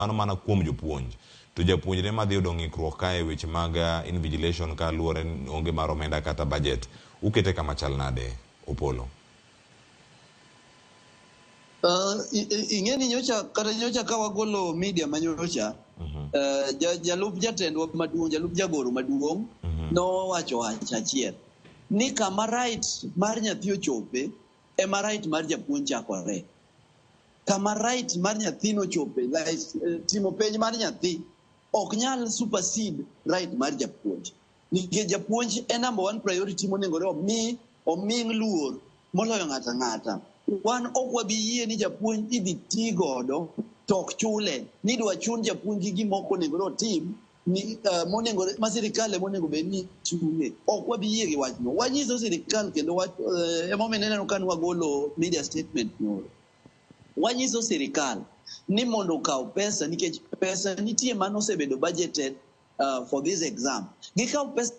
Mano mana kuom jopuonj. To japuonjre madhi yudo ng'ikruok kae e weche mag invigilation ka luwore ni onge mar omenda kata budget, ukete kama chal nade, Opollo? Ing'e ni nyocha kata nyocha ka wagolo media ma nyocha jalup jatendwa maduong', jalup jagoro maduong' nowacho wach achiel ni kama right mar nyathi ochope ema right mar japuonj chakore. Kama right mar nyathi nochope, like, timo penj mar nyathi ok nyal supersede right mar japuonj. Nikech japuonj en number one priority monengore omi luor moloyo ng'ato ang'ata. Wan ok wabi yie ni japuonj idhi ti godo to ok chule. Ni idwa chun japuonj gi gima ok onegore otim ni, monengore ma sirikal ema onego bed ni chune. Ok wabi yie gi wachno. Wanyiso sirikal kendo wach, emomiyo ineno ka nwagolo media statement nyoro. Wanyiso sirikal ni mondo okaw pesa nikech pesa nitie mano osebedo budgeted for this exam. Gikaw pesa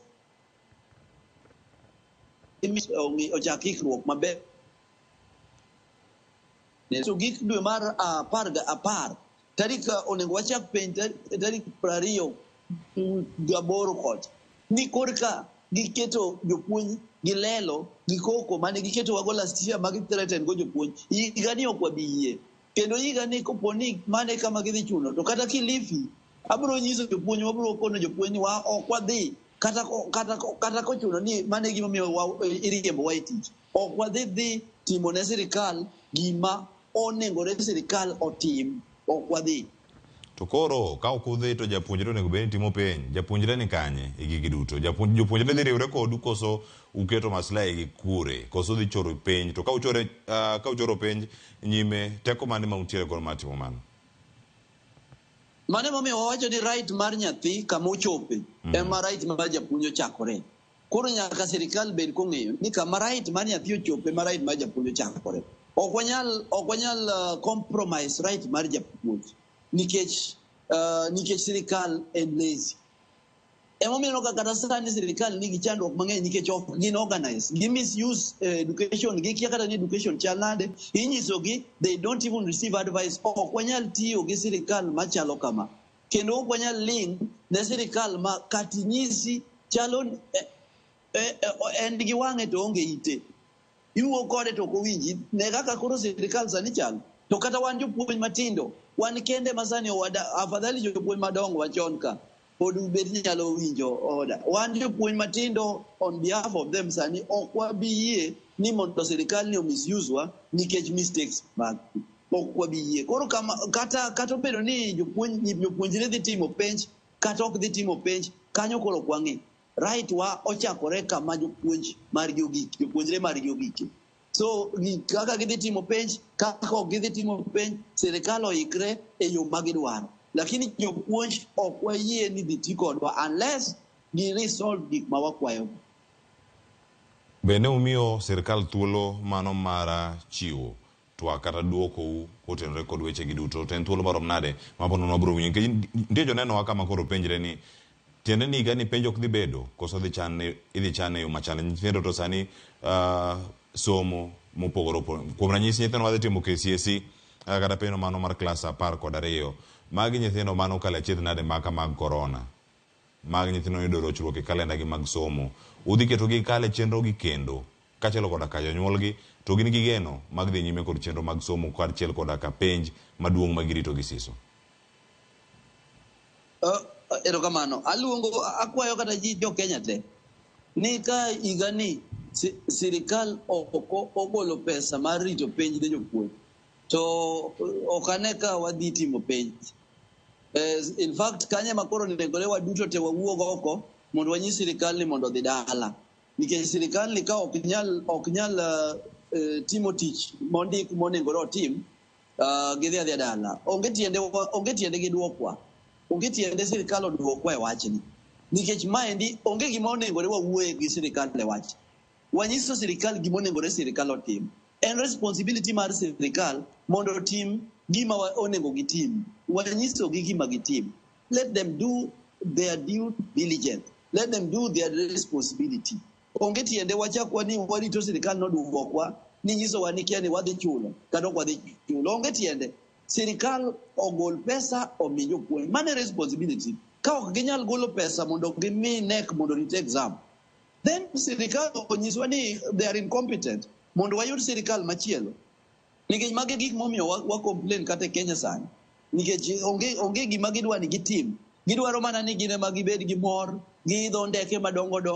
ochak ikruok maber. So gik dwe mar 10 ga 10 tarik onego wachak penj tarik 28 kocha ni korka giketo jopuonj gi lelo gi koko mane giketo wago last year ma gi-threaten go jopuonj. Higa ni ok wabi yie. Kendo higa ni kopo ni mane kama gidhi chuno to kata Kilifi abiro nyiso jopuonj, wabiro kono jopuonj ni wa ok wadhi kata kochuno ni mano e gimomiyo iriembowa e tich. Ok wadhi dhi timo ne sirikal gima onengore sirikal otim. Ok wadhi. To koro ka ok udhi to japuonjre onego bed ni timo penj. Japuonjre ni kanye e gigi duto? Jopuonjre dhi riwre kodu koso uketo maslahi gi kure? Koso udhi choro penj? To ka uchoro penj nyime, teko mane ma untiere godo mar timo mano? Mano emomiyo wawacho ni right mar nyathi kama ochope ema right mar japuonj ochakore. Koro nyaka sirikal bed kong'eyo ni kama right mar nyathi ochope ema right mar japuonj ochakore. Ok wanyal compromise right mar japuonj nikech sirikal en lazy. Emomiyo ineno ka kata sani sirikal nigi chandruok mang'eny nikech ok gin organize. Gi misuse education, gikia kata ni education chal nade. Inyisogi, they don't even receive advice. Ok wanyal tiyo gi sirikal machalo kama. Kendo ok wanyal ling' ne sirikal ma kati nyisi chalo en gi wang'e to onge ite. Iwuo kode to ok owinji. Ne kaka koro sirikal sani chal. To kata wan jopuonj matindo, wan kende ma sani owada, afadhali jopuonj madongo machon ka pod bet nyalo winjo order. Wan jopuonj matindo on behalf of them sani ok wabi yie ni mondo sirikal ni omisuse wa nikech mistakes mag ok wabi yie. Koro kama, kata obedo ni jopuonjre dhi timo penj kata ok dhi timo penj, kanyo koro ok wang'i. Right wa ochakore kama jopuonj margi ogik, jopuonjre margi ogike. So kaka gidhi timo penj, kaka ok gidhi timo penj, sirikal oikre e yo ma gidwaro. Lakini jopuonj ok wayie ni dhi ti kodwa unless gi resolve gik ma wakwayo. Bende umiyo sirikal thuolo mano mar chiwo twak kata duokou kotenore kod weche gi duto, to en thuolo marom nade ma po nono wabiro winjo? Nikech nitie jonenowa kama koro penjre ni tiende ni higani penj ok dhi bedo koso dhi chan idhi chan e yo machal. Nyithindo to sani somo mopogore opogore. Kuom ranyisi, nyithindo madhi timo KCSE kata penj mano mar klas 12, magi nyithindo mano okalo achiedh nade maka mag corona, mag nyithindo yudo rochruok e kalenda gi mag somo. Udhi ketogi kale chenro gi kendo kaachiel koda ka jonyuolgi to gin gi geno mag dhi nyime kod chenro mag somo kaachiel koda ka penj maduong' ma girito gi siso. Erokamano. Aluongo, akwayo kata ji jo Kenya te ni ka higani sirikal ok ogolo pesa mar rito penj ne jopuonj to ok ane ka wadhi timo penj. In fact, kanyo ema koro onegore waduto te wawuog oko mondo wanyis sirikal ni mondo odhi dala. Nikech sirikal ni ka ok nyal timo tich mondik monegore otim, gidhi adhiya dala. Onge tiende giduokwa. Onge tiende sirikal oduokwa e wachni. Nikech maendi onge gima onegore wawuoye gi sirikal e wach. Wanyiso sirikal gima onegore sirikal otim. En responsibility mar sirikal mondo otim gima onego gitim. Wanyisogi gima gitim. Let them do their due diligence. Let them do their responsibility. Onge tiende wachakwa ni warito sirikal noduokwa ni nyisowa ni kia ni wadhi chulo kata ok wadhi chulo. Onge tiende. Sirikal ogol pesa omi jopuonj. Mano e responsibility. Ka ok ginyal golo pesa mondo gimi KNEC mondo orit exam, then sirikal onyiswa ni they are incompetent mondo wayud sirikal machielo. Nikech magi e gik momiyo wa complain kata e Kenya sani. Nikech onge gima gidwa ni gitim. Gidwaro mana ni gin ema gibed gi mor, giidho ndeke madongo dongo.